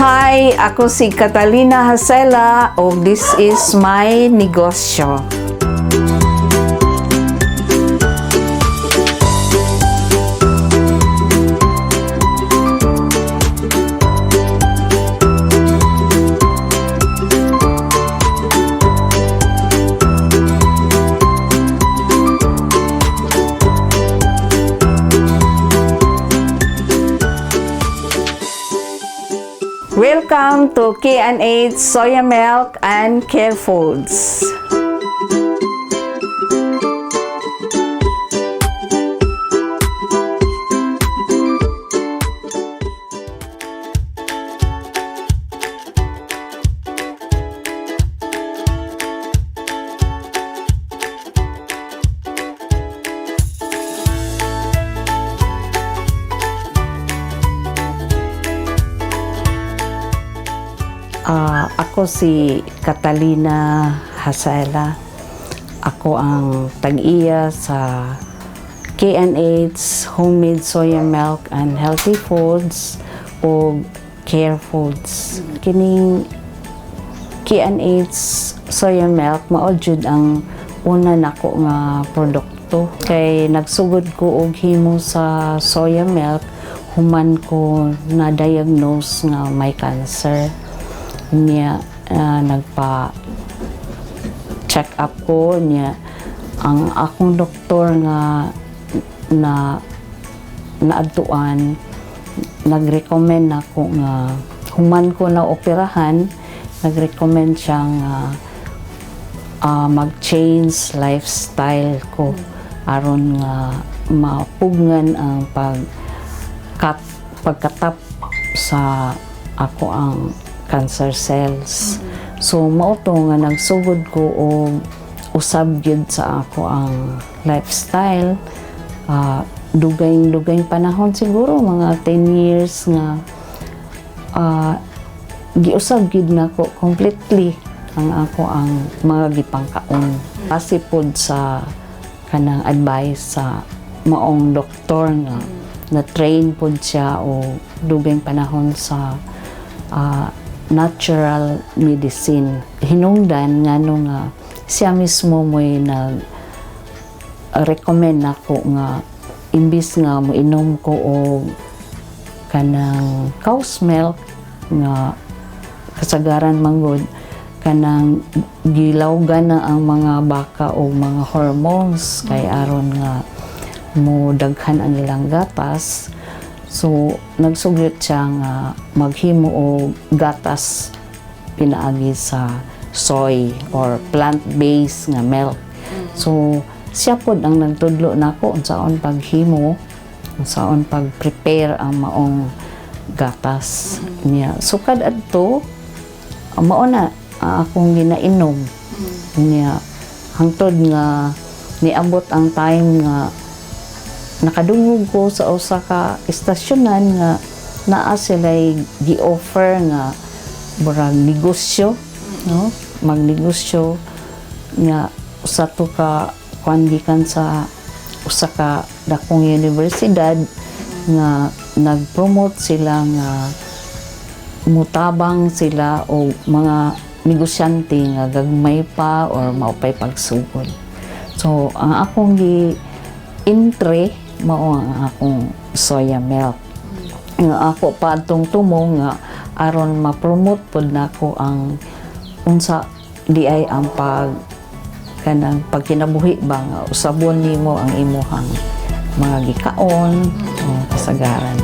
Hi, ako si Catalina Hasela o this is my negosyo. Welcome to K&H Soya Milk and Care Foods. Ako si Catalina Hasela. Ako ang tag-iya sa K&H Homemade Soya Milk and Healthy Foods o Care Foods. Kining K&H Soya Milk mao jud ang una nako nga produkto kay nagsugod ko og himo sa soya milk human ko na diagnose nga may cancer niya. Nagpa check up ko niya, ang akong doktor nga na naadtuan nag-recommend nako nga human ko na operahan, nag-recommend siya nga mag-change lifestyle ko aron nga mapugngan ang pagkatap sa ako ang cancer cells. So mao to nga nagsugod ko og usab gyud sa ako ang lifestyle. Dugay-dugay panahon, siguro mga 10 years nga giusab gyud nako completely ang ako ang mga gipangkaon. Kasi pod sa kanang advice sa maong doktor nga na-train pod siya o dugay panahon sa natural medicine. Hinungdan ngano nga siya mismo mo'y nag recommend nako nga imbis nga mo inom ko og kanang cow's milk nga kasagaran manggod kanang gilawgan na ang mga baka o mga hormones kay aron nga mo daghan ang ilang gatas. So nagsugyot siya nga maghimo og gatas pinaagi sa soy or plant-based nga milk. So siya pod ang nagtudlo nako unsaon paghimo, unsaon pag-prepare ang maong gatas niya. So kad adto mao na ang akong ginainom niya hangtod nga niabot ang time nga nakadungog ko sa usa ka istasyonan nga naa sila'y gi-offer nga murag negosyo, no, magnegosyo nga usa to ka kuan gikan sa usa ka dakong universidad nga nag-promote sila nga mutabang sila o mga negosyante nga gagmay pa or maupay pagsugod. So, ang akong gi entry mao ang akong soya milk. Nga ako pa atong tumong nga aron ma-promote pod nako ang unsa di ay ang pag kanang pagkinabuhi ba nga usabon nimo ang imuhang mga gikaon o kasagaran.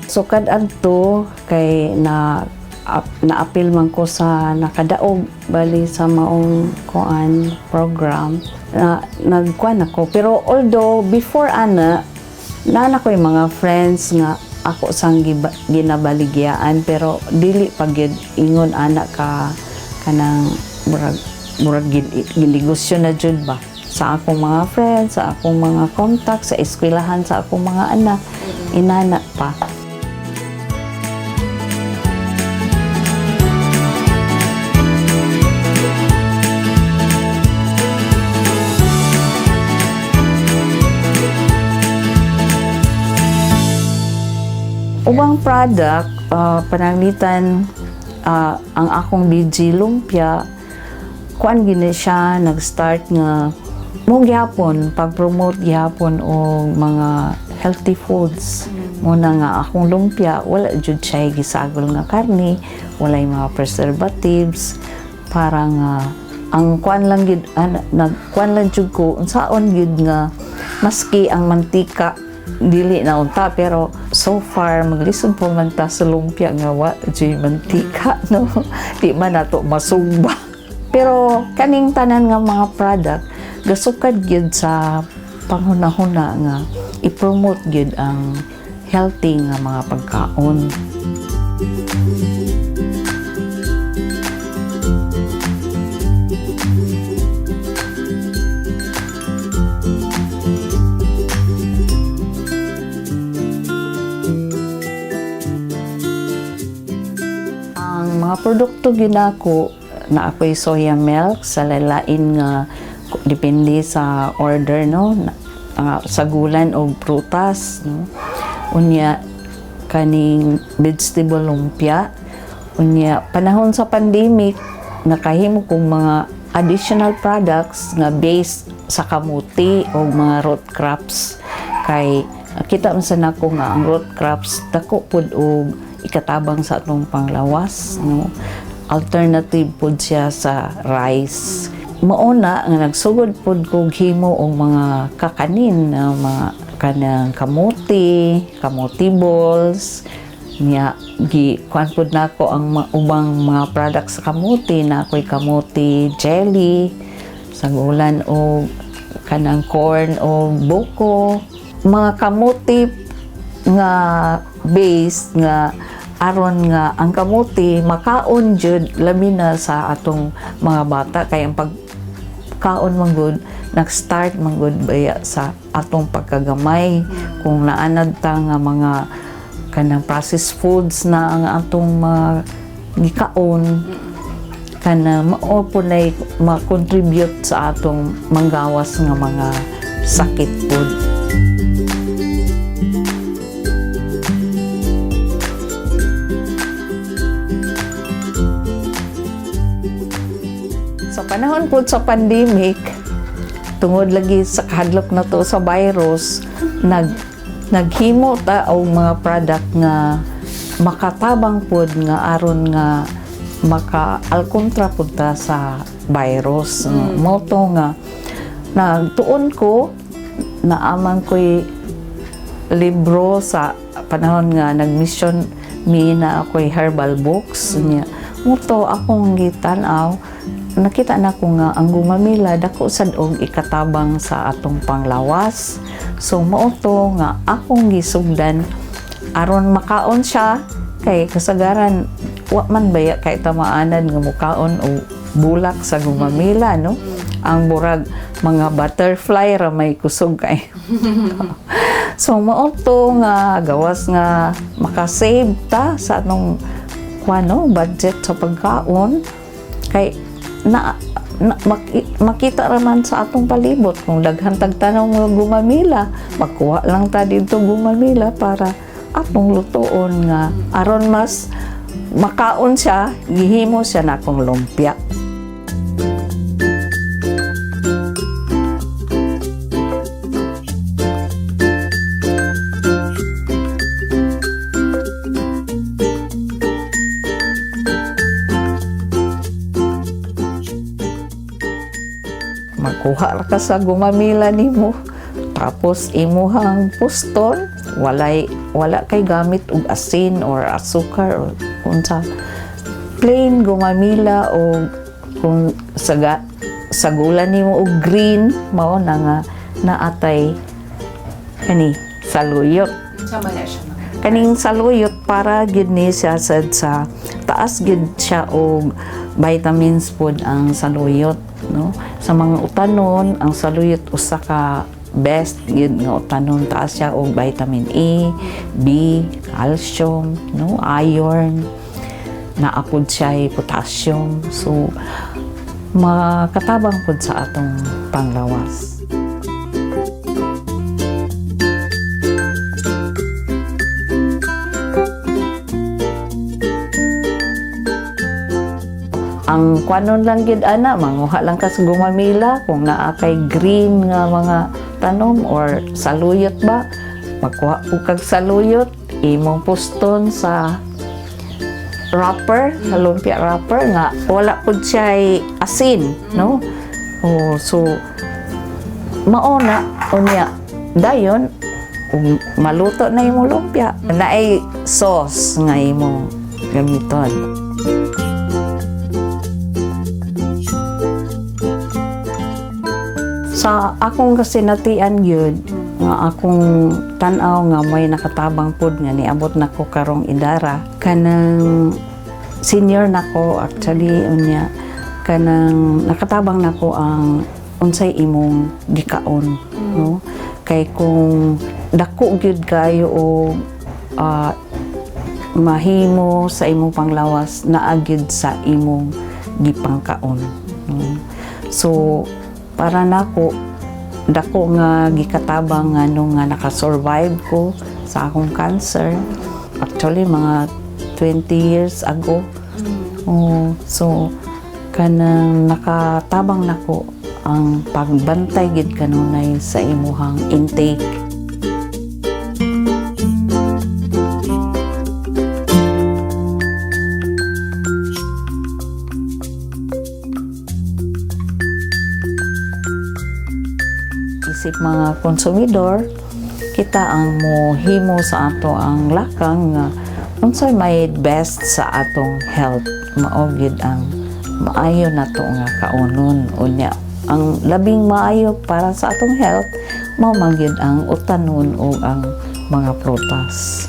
So kad adto kay na naapil man ko sa nakadaog bali sa maong kuan program na nagkuan ako. Pero although before ana naa na ko'y mga friends nga ako sang ginabaligyaan, pero dili pa gyud ingon ana ka kanang murag murag ginegosyo na jud ba sa akong mga friends, sa akong mga contact, sa eskwelahan, sa akong mga anak, inana pa. Ubang product, pananglitan ang akong BG lumpia, kuan gini siya nag-start nga mo gyapon pag-promote gyapon og mga healthy foods. Muna nga akong lumpia, wala jud siya gisagol nga karne, walay mga preservatives, para nga ang kuan lang gid an, nagkuan lang jud ko unsaon gid nga maski ang mantika dili na unta. Pero so far maglisod po man ta sa lumpia nga wa jud mantika, no? Di man nato masugba, pero kaning tanan nga mga product gasukad gyud sa panghunahuna nga i-promote gyud ang healthy nga mga pagkaon. Ang mga produkto ginako na ako'y soya milk sa lalain nga depende sa order, no, sagulan og prutas, no, unya kaning vegetable lumpia. Unya panahon sa pandemic, nakahimo kong mga additional products nga based sa kamuti o mga root crops, kay kita man sa nako nga ang root crops dako pud og ikatabang sa atong panglawas, no? Alternative pud siya sa rice. Mao na nga nagsugod pud kog himo og mga kakanin na mga kanang kamuti, kamuti balls. Nya gi kuan pud nako ang ubang mga products sa kamuti na ako'y kamuti jelly, sagulan og kanang corn o buko, mga kamuti nga base nga aron nga ang kamuti makaon jud, labi na sa atong mga bata, kay ang pagkaon man gud nag-start man gud baya sa atong pagkagamay. Kung naanad ta nga mga kanang processed foods na ang atong mga gikaon, kana mao po nay ma-contribute sa atong manggawas nga mga sakit pod. Sa panahon po sa pandemic, tungod lagi sa kahadlok na to sa virus, naghimo ta og mga product nga makatabang pod nga aron nga maka-alkontra pod ta sa virus. Mao to nga nagtuon ko, naaman ko'y libro sa panahon nga nagmission mi na ako'y herbal books niya. Muto akong gitan-aw, nakita na ko nga ang gumamela dako sad og ikatabang sa atong panglawas. So mao to nga akong gisugdan aron makaon siya, kay kasagaran wa man baya kay tamaanan nga mukaon og bulak sa gumamela, no? Ang burag mga butterfly ra may kusog kay. So mao to nga gawas nga makasave ta sa atong kuan, no, budget sa pagkaon, kay na makita raman sa atong palibot kung daghan tag tan-aw nga gumamila, magkuha lang ta dito gumamila para atong lutuon nga aron mas makaon siya. Gihimo siya na akong lumpia. Magkuha ra ka sa gumamila nimo, tapos imuhang puston, wala kay gamit og asin or asukar or unsa, plain gumamila o kung sagulan nimo og green, mao na nga naatay kani saluyot. Sa man na siya, ma'am? Kaning saluyot, para gid ni siya sad sa taas gid siya og vitamins pod ang saluyot, no? Sa mga utanon, ang saluyot usa ka best gid nga utanon. Taas siya og vitamin A, B, calcium, no, iron, naa pod siya potassium, so makatabang pod sa atong panglawas. Ang kwanon lang gid ana, manguha lang ka sa gumamela kung naa kay green nga mga tanom or saluyot ba, magkuha po kag saluyot, imong puston sa wrapper, sa lumpia wrapper nga wala pud siya asin, no? Oh, so mao na. Unya dayon kung maluto na imong lumpia, naay sauce nga imong gamiton. Sa akong kasinatian gyud nga akong tan-aw nga may nakatabang pud nga niabot nako karong idara, kanang senior nako actually, unya kanang nakatabang nako ang unsay imong gikaon, no? Kay kung dako gyud kayo og mahimo sa imong panglawas, naa gyud sa imong gipangkaon, no? So para nako, dako nga gikatabang nga nung nga nakasurvive ko sa akong cancer, actually mga 20 years ago. Oh, so kanang nakatabang nako ang pagbantay gid kanunay sa imuhang intake. Isip mga konsumidor, kita ang mohimo sa ato ang lakang nga unsay may best sa atong health, mao gyud ang maayo nato nga kaunon. Unya ang labing maayo para sa atong health, mao man gyud ang utanon o ang mga prutas.